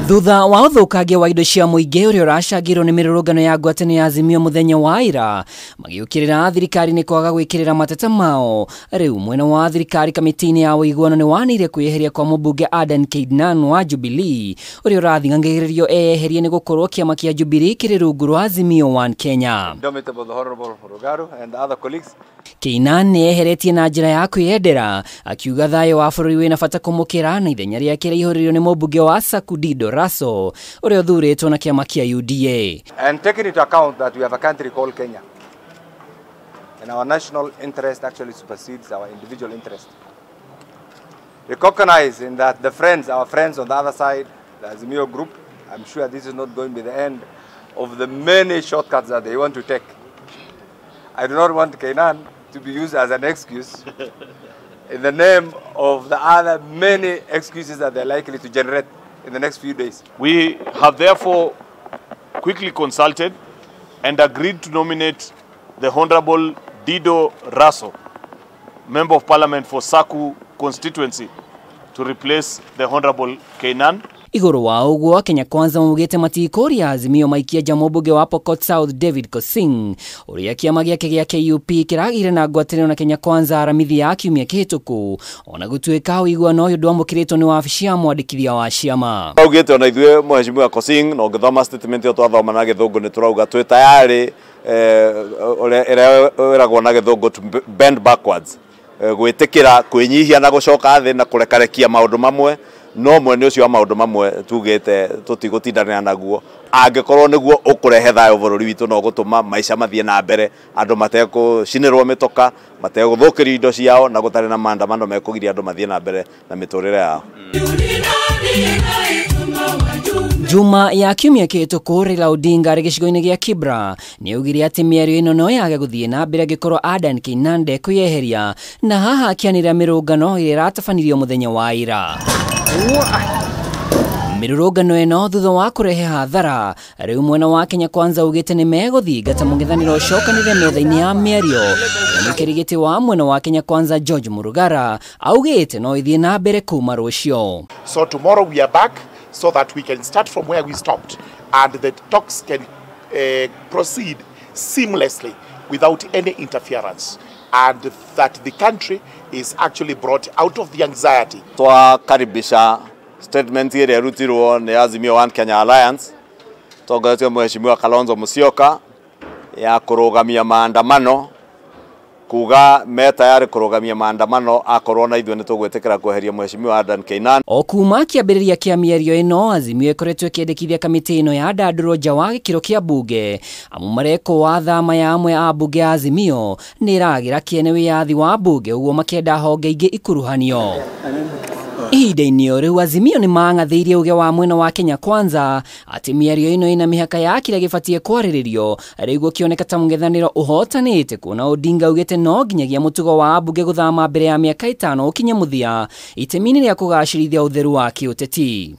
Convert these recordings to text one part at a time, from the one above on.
Thutha wa ũthũkangia wa indo cia mũingĩ ũrĩa ũracangĩrwo nĩ mĩrũrũngano ya ngwatanĩro ya Azimio mũthenya wa ira, magĩũkĩrĩra thirikari nĩ kwaga gwĩkĩrĩra mateta mao. Rĩu mwena wa thirikari kamĩtĩ-inĩ ya ũiguano nĩ wanĩire kwĩyeheria kwa mũmbunge Adan Keynan wa Jubilee ũrĩa ũrathing'angĩrĩrio eyeherie nĩ gũkorwo kĩama kĩa Jubilee kĩrĩ rungu rwa Azimio One Kenya. Keynan nĩ eheretie na njĩra ya kwĩyendera, akiuga thayũ wa bũrũri wĩna bata kũmũkĩra, na ithenya rĩake rĩihũrĩrio nĩ mũmbunge wa Saku Dido Raso ũrĩa ũthurĩtwo na kĩama kĩa UDA. And taking into account that we have a country called Kenya, and our national interest actually supersedes our individual interest. Recognizing that the friends, our friends on the other side, the Azimio group, I'm sure this is not going to be the end of the many shortcuts that they want to take. I do not want Keynan to be used as an excuse in the name of the other many excuses that they're likely to generate in the next few days. We have therefore quickly consulted and agreed to nominate the Honorable Dido Raso, Member of Parliament for Saku constituency, to replace the Honorable Keynan. Igũrũ wa ũguo, Kenya Kwanza maugĩte matikũria Azimio maikia nja mũmbunge wa Pokot South David Kosing ũrĩa kĩama gĩake gĩa KUP kĩragĩire na ngwatanĩro na Kenya Kwanza aramithi ya kiumia kĩhĩtũku, ona gũtuĩka ũiguano ũyũ ndwamũkĩrĩtwo nĩ wabici ya mwandĩkithia wa ciama. Augĩte ona ithuĩ mheshimiwa Kosing na ũngĩthoma statement ĩyo twathoma na gĩthũngũ nĩ tũrauga twĩ tayarĩ, ĩrĩa ĩragwo na gĩthũngũ to bend backwards, gwĩtĩkĩra kwĩnyihia na gũcoka thĩ na kũrekarekia maũndũ mamwe. No mwene ũcio wa maũndũ mamwe tugĩte tũtigũtindanĩra naguo, angĩkorwo nĩguo ũkũrehe thayũ bũrũri witũ na ũgũtũma maica mathiĩ na mbere, andũ mategũcinĩrwo mĩtoka, mategũthũkĩrio indo ciao, na gũtarĩ na maandamano mekũgiria andũ mathiĩ na mbere na mĩtũrĩre yao. Juma ya kiumia kĩhĩtũku, Raila Odinga arĩ gĩcigo-inĩ gĩa Kibra nĩaugire atĩ mĩario ĩno no yage gũthiĩ na mbere angĩkorwo Adan Keynan ndekwĩyeheria, na haha akĩanĩrĩra mĩrũngano ĩrĩa ĩratabanirio mũthenya wa ira. Mĩrũrũngano ĩno thutha wa kũrehe hathara, rĩu mwena wa Kenya Kwanza ugĩte nĩ megũthingata mũng'ethanĩro ũcokanĩrĩre metha-inĩ ya mĩario. Mũikari gĩtĩ wa mwena wa Kenya Kwanza George Murugara augĩte no ĩthiĩ na mbere kuma rũciũ. So tomorrow we are back so that we can start from where we stopped and the talks can proceed seamlessly without any interference, and that the country is actually brought out of the anxiety. Twakaribisha statement ĩrĩa ĩrutirwo nĩ Azimio One Kenya Alliance tongoretio mheshimiwa Kalonzo Musyoka ya kũrũgamia maandamano, kuga me tayari kũrũgamia maandamano akorwo na ithuĩ nĩ tũgwĩtĩkĩra kweheria mheshimiwa Adan Keynan. O kuma kĩambĩrĩria kĩa mĩario ĩno, Azimio ĩkoretwo ĩkĩendekithia kamĩtĩ ĩno ya ndandũrwo nja wa gĩkĩro kĩa mbunge, amu mareko wa thama ya amwe a mbunge ya Azimio nĩ ĩragĩra kĩene wĩyathi wa mbunge, ũguo makĩenda honge ingĩ ikuruhanio. Ihinda-inĩ o rĩu, Azimio nĩ mang'athĩirie uge wa mwena wa Kenya Kwanza atĩ mĩario ĩno ĩna mĩhaka ya kĩrĩa gĩbatiĩ kwarĩrĩrio, rĩu gũkĩoneka ta mũng'ethanĩro ũhotanĩte, kuona Odinga augĩte no nginyagia mũtugo wa ambunge gũthama mbere ya mĩaka 5 ũkinye mũthia itemi-inĩ rĩa kũgacĩrithia ũtheru wa kĩũteti.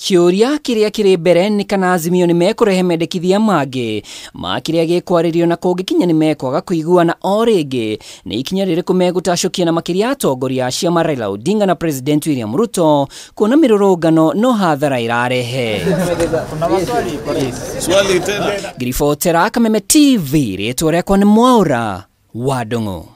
Kĩũria kĩrĩa kĩrĩ mbere nĩ kana Azimio nĩ mekũrehe mendekithia mangĩ ma kĩrĩa gĩkwarĩrio, na kũngĩkinya nĩ mekwaga kũiguana o rĩngĩ nĩ ikinya rĩrĩkũ megũtacũkia, na makĩria atongoria a ciama Raila Odinga na President William Ruto kuona mĩrũrũngano no hathara ĩrarehe. Ngiribotera Kameme TV, rĩtwa rĩakwa nĩ Mwaura wa Ndung'u.